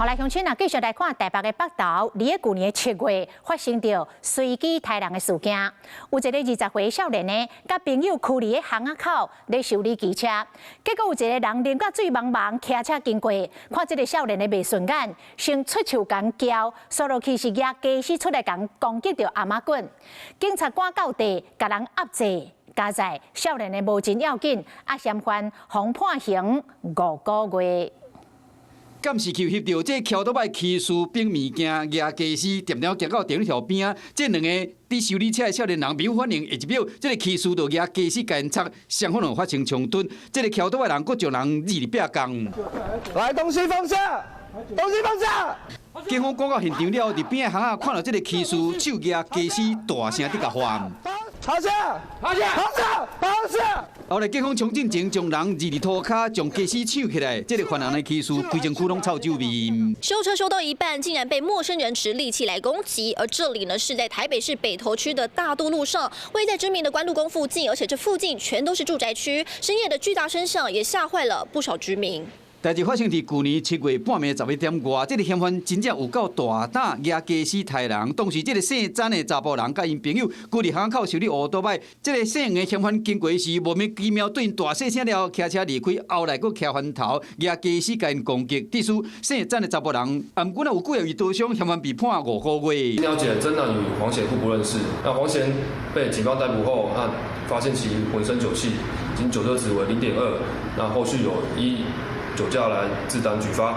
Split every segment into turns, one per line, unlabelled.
好來，鄉親啊，繼續來看台北的北投，佇咧舊年7月發生著隨機刣人的事件。有一个20歲少年呢，佮朋友踞佇咧巷仔口咧修理機車，結果有一个人啉甲醉茫茫，騎車經過，看這个少年的袂順眼，先出手共撬，煞落去是舉家私出來共攻擊著頷仔棍。警察趕到地，共人壓制。佳哉少年的無真要緊，啊，嫌犯予判刑5個月。
監視器翕著這蹺倒擺騎士反物件，舉家私，恬恬行到電條邊仔，這兩个佇修理車的少年人沒有反應，下一秒，這个騎士就舉家私共𪜶插，雙方就發生衝突。這个蹺倒擺人閣將人躡佇壁角。
來，東西放下，東西放下。
警方趕到現場了後，佇邊仔巷仔看著這个騎士手舉家私，大聲佇共喊。
趴下，趴下，趴下，趴下！
後來警方衝進前，將人躡佇塗跤，將家私搶起來。這个犯人的騎士規身軀攏臭酒味。
修車修到一半，竟然被陌生人持利器來攻擊。而這裡呢，是在台北市北投區的大度路上，位在知名的關渡宮附近，而且這附近全都是住宅區。深夜的巨大聲響也嚇壞了不少居民。
代誌發生佇舊年7月半暝11點外，這个嫌犯真正有夠大膽，舉家私刣人。當時這个姓詹的查埔人佮𪜶朋友，踞佇巷口修理烏多擺。這个姓黃的嫌犯經過時，莫名其妙對𪜶大細聲了，騎車離開，後來閣徛翻頭，舉家私共𪜶攻擊。致使姓詹的查埔人，毋過若有幾个位刀傷，嫌犯被判5個月。
了解，曾男與黃顯互不認識。那黃顯被警方逮捕後，那發現其渾身酒氣，經酒測值為0.2。那後續有依酒駕來自單舉發，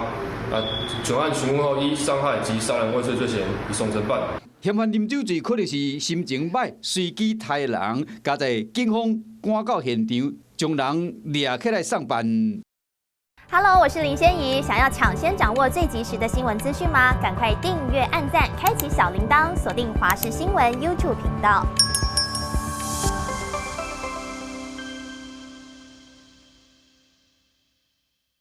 啊，全案詢問後，依傷害及殺人未遂罪嫌移送偵辦。
嫌犯啉酒醉，可能是心情歹，隨機刣人，佳哉警方趕到現場，將人掠起來送辦。
Hello，我是林仙怡，想要搶先掌握最及時的新聞資訊嗎？趕快訂閱、按讚、開啟小鈴鐺，鎖定華視新聞 YouTube 頻道。